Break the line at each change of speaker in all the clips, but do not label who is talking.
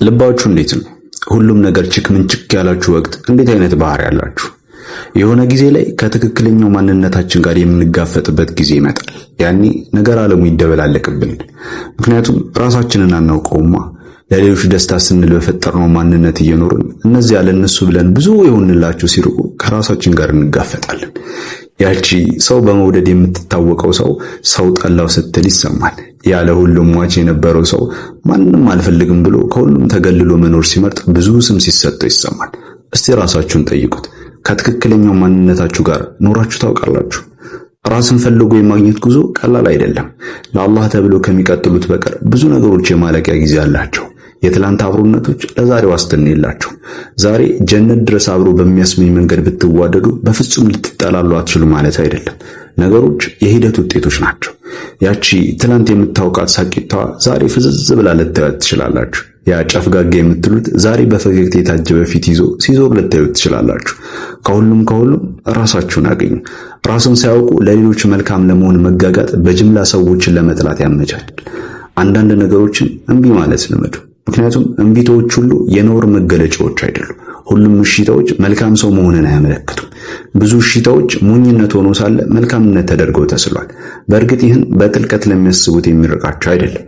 ልባችሁ እንዴት ነው? ሁሉም ነገር ችክ ምን ችክ ያላችሁ ወቅት እንዴት አይነት ባህሪ ያላችሁ? የሆነ ጊዜ ላይ ከትክክለኛው ማንነታችን ጋር የምንጋፈጥበት ጊዜ ይመጣል። ያኔ ነገር ዓለሙ ይደበላለቅብን። ምክንያቱም ራሳችንን አናውቀውማ። ለሌሎች ደስታ ስንል በፈጠርነው ማንነት እየኖርን እነዚያ ለእነሱ ብለን ብዙ የሆንላቸው ሲርቁ ከራሳችን ጋር እንጋፈጣለን። ያቺ ሰው በመውደድ የምትታወቀው ሰው ሰው ጠላው ስትል ይሰማል። ያለ ሁሉም ሟች የነበረው ሰው ማንም አልፈልግም ብሎ ከሁሉም ተገልሎ መኖር ሲመርጥ ብዙ ስም ሲሰጠው ይሰማል። እስቲ ራሳችሁን ጠይቁት። ከትክክለኛው ማንነታችሁ ጋር ኖራችሁ ታውቃላችሁ? ራስን ፈልጎ የማግኘት ጉዞ ቀላል አይደለም። ለአላህ ተብሎ ከሚቀጥሉት በቀር ብዙ ነገሮች የማለቂያ ጊዜ አላቸው። የትላንት አብሮነቶች ለዛሬ ዋስትና የላቸውም። ዛሬ ጀነት ድረስ አብሮ በሚያስመኝ መንገድ ብትዋደዱ በፍጹም ልትጠላሉ አትችሉ ማለት አይደለም። ነገሮች የሂደት ውጤቶች ናቸው። ያቺ ትላንት የምታውቃት ሳቂታዋ ዛሬ ፍዝዝ ብላ ልታዩት ትችላላችሁ። ያ ጨፍጋጋ የምትሉት ዛሬ በፈገግታ የታጀበ ፊት ይዞ ሲዞር ልታዩት ትችላላችሁ። ከሁሉም ከሁሉም ራሳችሁን አገኙ። ራስን ሳያውቁ ለሌሎች መልካም ለመሆን መጋጋጥ በጅምላ ሰዎችን ለመጥላት ያመቻል። አንዳንድ ነገሮችን እምቢ ማለት ልመዱ። ምክንያቱም እምቢታዎች ሁሉ የነውር መገለጫዎች አይደሉም። ሁሉም እሽታዎች መልካም ሰው መሆንን አያመለክቱም። ብዙ እሽታዎች ሞኝነት ሆኖ ሳለ መልካምነት ተደርገው ተስሏል። በእርግጥ ይህን በጥልቀት ለሚያስቡት የሚርቃቸው አይደለም።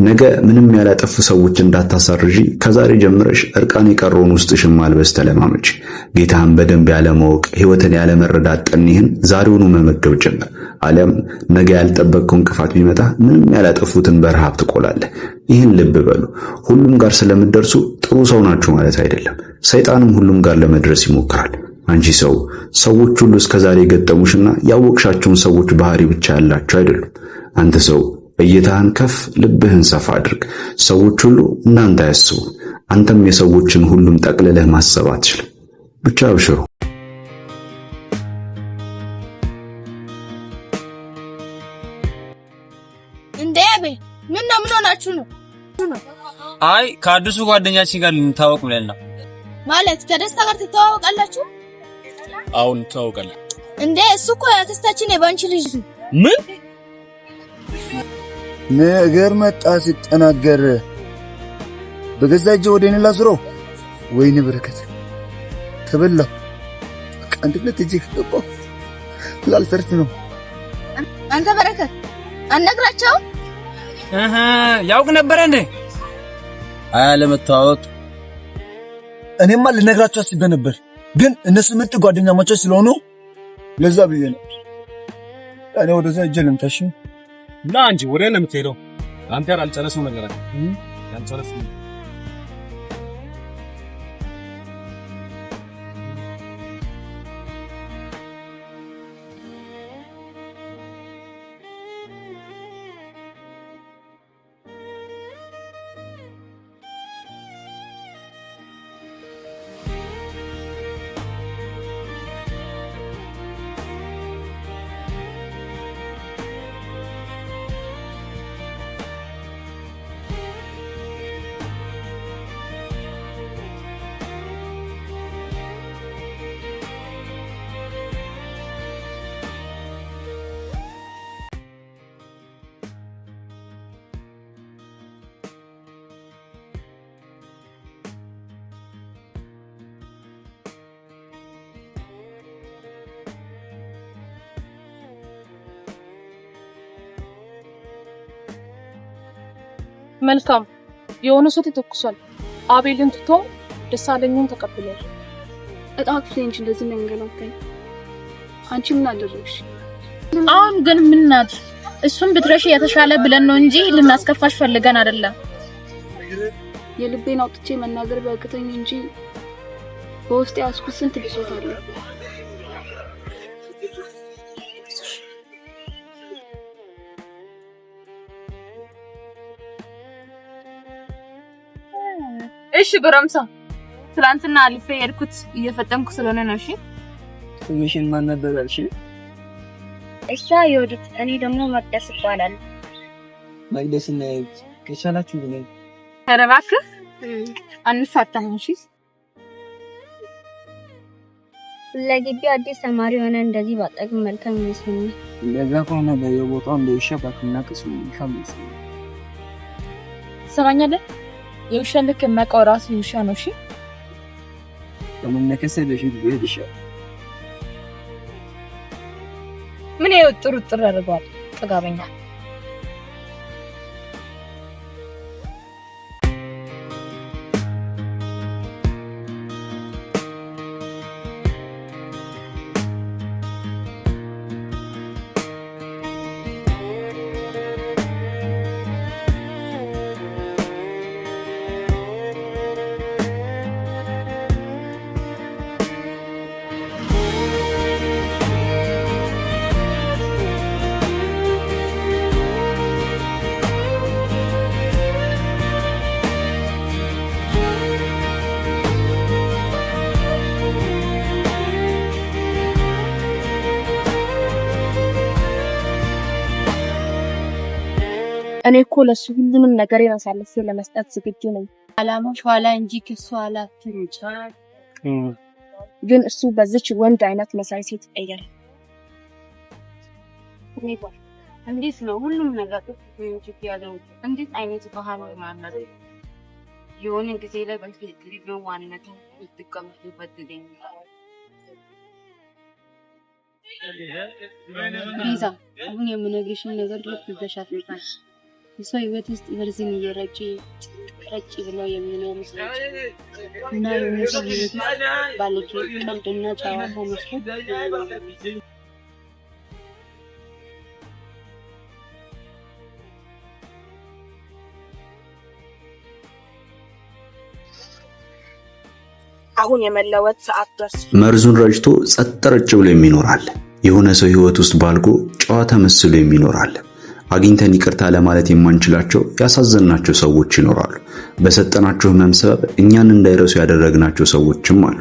ነገ ምንም ያላጠፉ ሰዎች እንዳታሳርዢ ከዛሬ ጀምረሽ እርቃን የቀረውን ውስጥሽን ማልበስ ተለማመጂ። ጌታህን በደንብ ያለማወቅ ሕይወትን ያለመረዳት ጠኔህን ዛሬውኑ መመገብ ጀምር። አሊያም ነገ ያልጠበቅከው እንቅፋት ቢመጣ ምንም ያላጠፉትን በረሃብ ትቆላለህ። ይህን ልብ በሉ። ሁሉም ጋር ስለምትደርሱ ጥሩ ሰው ናችሁ ማለት አይደለም። ሰይጣንም ሁሉም ጋር ለመድረስ ይሞክራል። አንቺ ሰው፣ ሰዎች ሁሉ እስከዛሬ የገጠሙሽና ያወቅሻቸውን ሰዎች ባህሪ ብቻ ያላቸው አይደሉም። አንተ ሰው እይታህን ከፍ ልብህን ሰፋ አድርግ። ሰዎች ሁሉ እንዳንተ አያስቡ። አንተም የሰዎችን ሁሉም ጠቅልለህ ማሰብ አትችልም። ብቻ አብሽሩ።
እንዴ አቤል፣ ምን ነው? ምን ሆናችሁ ነው?
አይ ከአዲሱ ጓደኛችን ጋር ልንታወቅ ብለን ነው።
ማለት ከደስታ ጋር ትተዋወቃላችሁ?
አሁን እንተዋወቃለን።
እንዴ እሱ እኮ የአክስታችን የባንቺ ልጅ ነው።
ምን
ነገር መጣ ሲጠናገር በገዛ እጄ ወደ እኔ ላዙረው። ወይኔ በረከት ተበላሁ። በቃ አንድነት እጄ ከገባሁ ላልተርፍ ነው።
አንተ በረከት አልነግራቸውም?
እህ ያውቅ ነበረ እንዴ?
አያ ለመተዋወቅ
እኔማ ልነግራቸው አስቤ ነበር፣ ግን እነሱ ምርጥ ጓደኛማቾች ስለሆኑ ለዛ ብዬ ነው። እኔ ወደዛ እጄ ልምታሽ።
ና እንጂ ወደ ነው የምትሄደው? አንተ ጋር አልጨረስነው ነገር አለ። ያልጨረስነው
መልካም የሆነ ሰው ተተኩሷል። አቤልን ትቶ ደሳለኝን ተቀብሏል።
እጣ ክፍሌ እንጂ እንደዚህ የሚያንገላታኝ። አንቺ ምን አደረግሽ?
አሁን ግን ምን ናት? እሱን ብትረሺ የተሻለ ብለን ነው እንጂ ልናስከፋሽ ፈልገን አይደለም።
የልቤን አውጥቼ መናገር ቢያቅተኝ እንጂ በውስጤ ያዝኩት ስንት ብሶት አለ።
እሺ ጎረምሳ፣ ትላንትና አልፌ የሄድኩት እየፈጠንኩ ስለሆነ ነው። እሺ
ስምሽን ማን ነበር ያልሽ?
እሷ የወዲት እኔ ደግሞ መቅደስ እባላለሁ።
መቅደስና የወዲት ከቻላችሁ ግን
ኧረ እባክህ አንፋታም። እሺ
ለግቢ አዲስ ተማሪ የሆነ እንደዚህ ባጠቅም መልካም ይመስለኛል።
እንደዛ ከሆነ በየቦታው እንደ ውሻ ባትናከሱ መልካም ይመስለኛል።
ትሰማኛለህ? የውሻን ልክ የሚያውቀው ራሱ ውሻ ነው። እሺ።
ከመነከሴ በፊት ብሄድ ይሻላል።
ምን ይኸው ጥሩ ጥሩ ያደርገዋል። ጥጋበኛ።
እኔ እኮ ለሱ ሁሉንም ነገር አሳልፌ ለመስጠት ዝግጁ ነኝ።
አላማሽ ኋላ እንጂ ክሱ ኋላ አትሩጭ።
ግን እሱ በዚች ወንድ አይነት መሳይ ሴት ቀየረ።
እንዴት ነው ሁሉም ነገር ያለው? እንዴት አይነት ባህል ማለት የሆነ ጊዜ ላይ በፊት ዋንነቱ ይጥቀምበት ጊዜ። ቤዛ፣ አሁን የምነግርሽን ነገር ልብ ብለሽ አጥንታሽ። የሰው ህይወት ውስጥ መርዝን እየረጩ ረጭ ብለው የሚኖሩ ሰዎች እና የሆነ ሰው ህይወት ውስጥ ባለጌ ቀልድና ጨዋታ መስሎ።
አሁን የመለወጥ ሰዓት ደርሷል።
መርዙን ረጭቶ ጸጥ ረጭ ብሎ የሚኖር አለ። የሆነ ሰው ህይወት ውስጥ ባልጎ ጨዋታ መስሎ የሚኖር አለ። አግኝተን ይቅርታ ለማለት የማንችላቸው ያሳዘንናቸው ሰዎች ይኖራሉ። በሰጠናቸው ህመም ሰበብ እኛን እንዳይረሱ ያደረግናቸው ሰዎችም አሉ።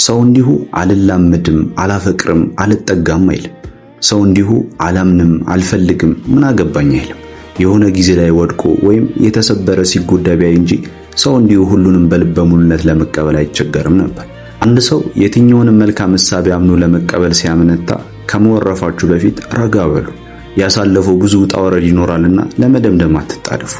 ሰው እንዲሁ አልላመድም፣ አላፈቅርም፣ አልጠጋም አይልም። ሰው እንዲሁ አላምንም፣ አልፈልግም፣ ምን አገባኝ አይልም። የሆነ ጊዜ ላይ ወድቆ ወይም የተሰበረ ሲጎዳ ቢያይ እንጂ ሰው እንዲሁ ሁሉንም በልበ ሙሉነት ለመቀበል አይቸገርም ነበር። አንድ ሰው የትኛውንም መልካም እሳቤ አምኖ ለመቀበል ሲያመነታ ከመወረፋችሁ በፊት ረጋ በሉ። ያሳለፈው ብዙ ውጣ ወረድ ይኖራልና ለመደምደም አትጣደፉ።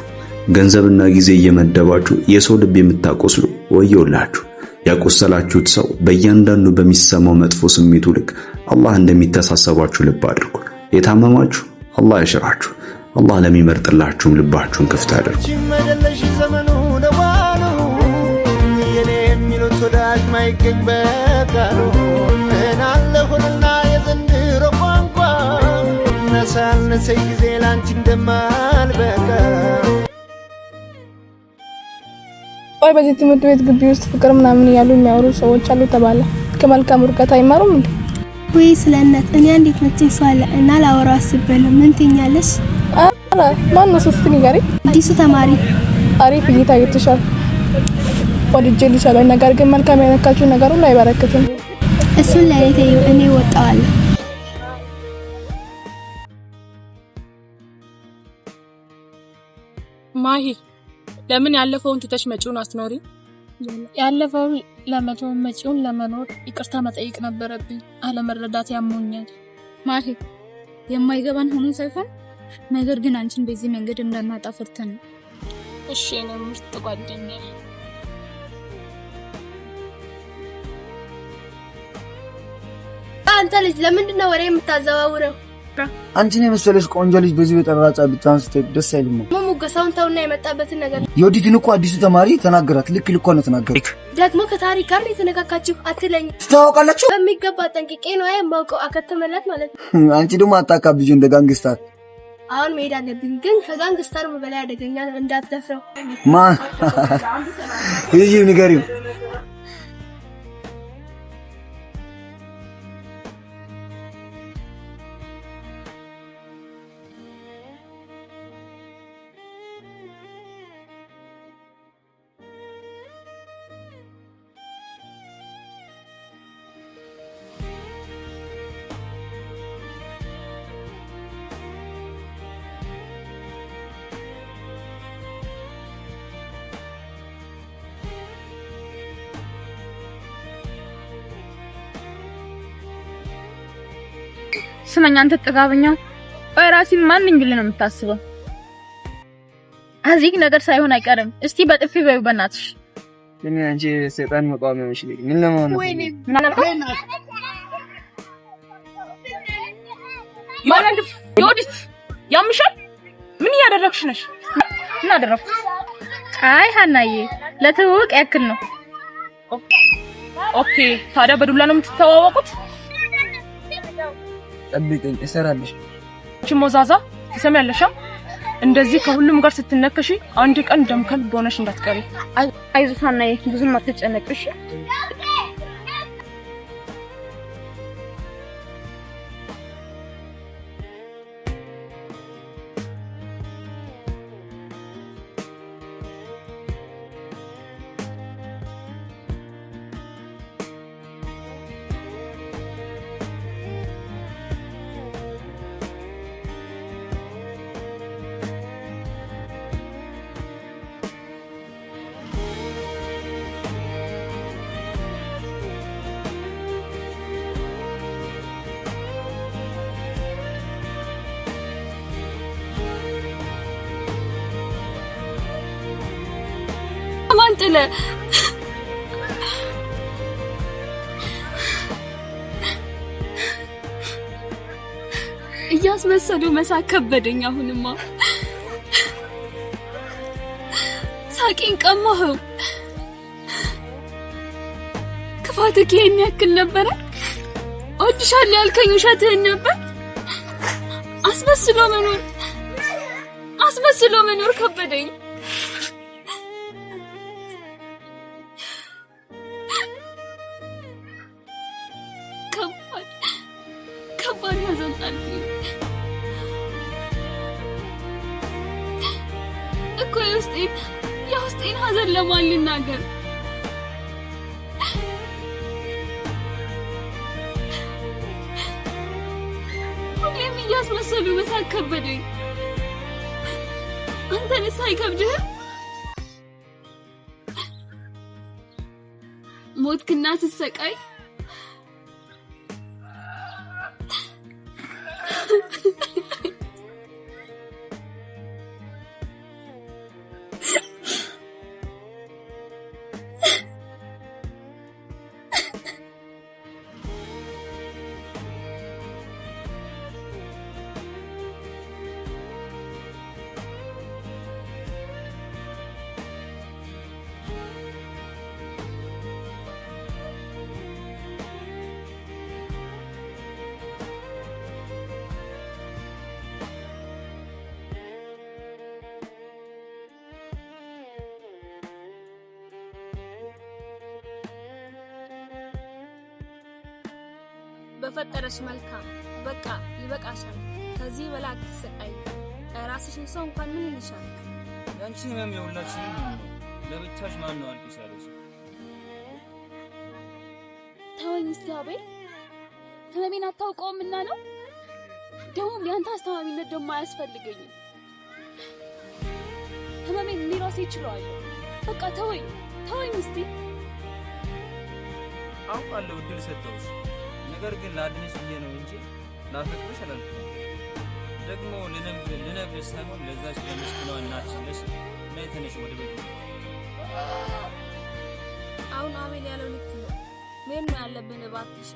ገንዘብና ጊዜ እየመደባችሁ የሰው ልብ የምታቆስሉ ወየውላችሁ። ያቆሰላችሁት ሰው በእያንዳንዱ በሚሰማው መጥፎ ስሜቱ ልክ አላህ እንደሚተሳሰባችሁ ልብ አድርጉ። የታመማችሁ አላህ ያሽራችሁ። አላህ ለሚመርጥላችሁም ልባችሁን ክፍት አድርጉ።
መደለሽ ዘመኑ ነዋሉ የኔ የሚሉት ወዳጅ ማይገኝ በቃሉ እናለሁንና የዘንድሮ ቋንቋ ነሳነሰኝ ጊዜ ላንቺ እንደማልበቃ።
ቆይ፣ በዚህ ትምህርት ቤት ግቢ ውስጥ ፍቅር ምናምን እያሉ የሚያወሩ ሰዎች አሉ ተባለ። ከመልካም ውድቀት አይማሩም እንዴ?
ወይ ስለ እናት፣ እኔ አንዲት መቼ ሰው አለ እና ላወራው አስቤያለሁ። ምን ትኛለሽ?
ኧረ ማን ነው? እስቲ ንገሪኝ።
አዲሱ ተማሪ።
አሪፍ እይታ አይተሻል። ወድጄልሻለሁ። ነገር ግን መልካም የነካችው ነገር ሁሉ አይበረክትም።
እሱን ለእኔ ተይው፣ እኔ እወጣዋለሁ።
ማሂ፣ ለምን ያለፈውን ትተሽ መጪውን አትኖሪ?
ያለፈውን ለመተው መጪውን ለመኖር ይቅርታ መጠየቅ ነበረብኝ። አለመረዳት ያሞኛል።
ማሂ፣ የማይገባን ሆኖ ሳይሆን ነገር ግን አንቺን በዚህ መንገድ እንዳናጣ ፈርተን ነው።
እሺ የኔ ምርጥ ጓደኛ።
አንተ ልጅ፣ ለምንድን ነው ወሬ የምታዘዋውረው?
አንቺን የመሰለሽ ቆንጆ ልጅ በዚህ በጠራራ ፀሐይ ብቻዋን ስትሄድ ደስ አይልም።
ሙገሳውን ተውና የመጣበትን ነገር።
የወዲትን እኮ አዲሱ ተማሪ ተናገራት። ልክ ልኳ ነው ተናገራት።
ደግሞ ከታሪክ ጋር ነው የተነካካችሁ አትለኝ።
ትተዋወቃላችሁ?
በሚገባ ጠንቅቄ ነው የማውቀው። አከተመላት ማለት ነው።
አንቺ ደግሞ አታካብጂ እንደ gangster።
አሁን መሄድ አለብኝ፣ ግን ከ gangster በላይ አደገኛ ነው፣ እንዳትደፍረው።
ማ ይህ ንገሪው።
ስመኝ አንተ ጥጋበኛ፣ ቆይ ራሴን ማን ነኝ ብለህ ነው የምታስበው?
አዚግ ነገር ሳይሆን አይቀርም። እስቲ በጥፊ በይው በእናትሽ።
ግን አንቺ ሰይጣን መቃወሚያ ነሽ። ምን ለመሆን ነው?
ምን አልከው?
ዮዲት ያምሻል? ምን እያደረግሽ ነሽ? ምን አደረግኩት?
አይ ሀናዬ፣ ለትውውቅ ያክል ነው።
Okay፣ ታዲያ በዱላ ነው የምትተዋወቁት?
ጠብቂኝ፣ እሰራልሽ።
አንቺ ሞዛዛ ትሰሚያለሽ? እንደዚህ ከሁሉም ጋር ስትነከሺ አንድ ቀን ደም ከልብ ሆነሽ እንዳትቀሪ።
አይዞሽ ሀናዬ፣ ብዙም አትጨነቅሽ። እሺ?
ማን ጥለ እያስመሰሉ መሳቅ ከበደኝ። አሁንማ ሳቄን ቀማኸው። ክፋትህ ይሄን ያክል ነበረ? እወድሻለሁ ያልከኝ ውሸትህን ነበር? አስመስሎ መኖር አስመስሎ መኖር ከበደኝ። ከባድ ከባድ ሐዘን ጣልኩኝ እኮ የውስጤን ሐዘን ለማን ልናገር? ሁሌም እያስመሰሉ መሳቅ ከበደኝ። አንተንስ አይከብድህም? ሞትክና ስትሰቃይ
በፈጠረሽ መልካም በቃ ይበቃሻል። ከዚህ በላይ አትሰቃይ። ራስሽን ሰው እንኳን ምን ይልሻል?
ያንቺ ህመም የሁላችንም ህመም ነው። ለብቻሽ ማን ነው አልቅሽ ያለሽ?
ተወኝ እስቲ አቤል፣ ህመሜን አታውቀውም እና ነው። ደግሞም ያንተ አስተማሚነት ደግሞ አያስፈልገኝም። ህመሜን እኔ ራሴ እችለዋለሁ። በቃ ተወኝ፣ ተወኝ እስቲ።
አውቃለሁ እድል ሰጠሁሽ፣ ነገር ግን ላድንሽ ብዬ ነው እንጂ ላፈቅርሽ አላልኩም። ደግሞ ልነግርሽ ሳይሆን ለዛች ለምስኪኗ እናትሽ ብለሽ ነይ ተነሽ ወደ ቤት።
አሁን አቤል ያለው ልክ ነው። ምን ነው ያለብን? እባክሽ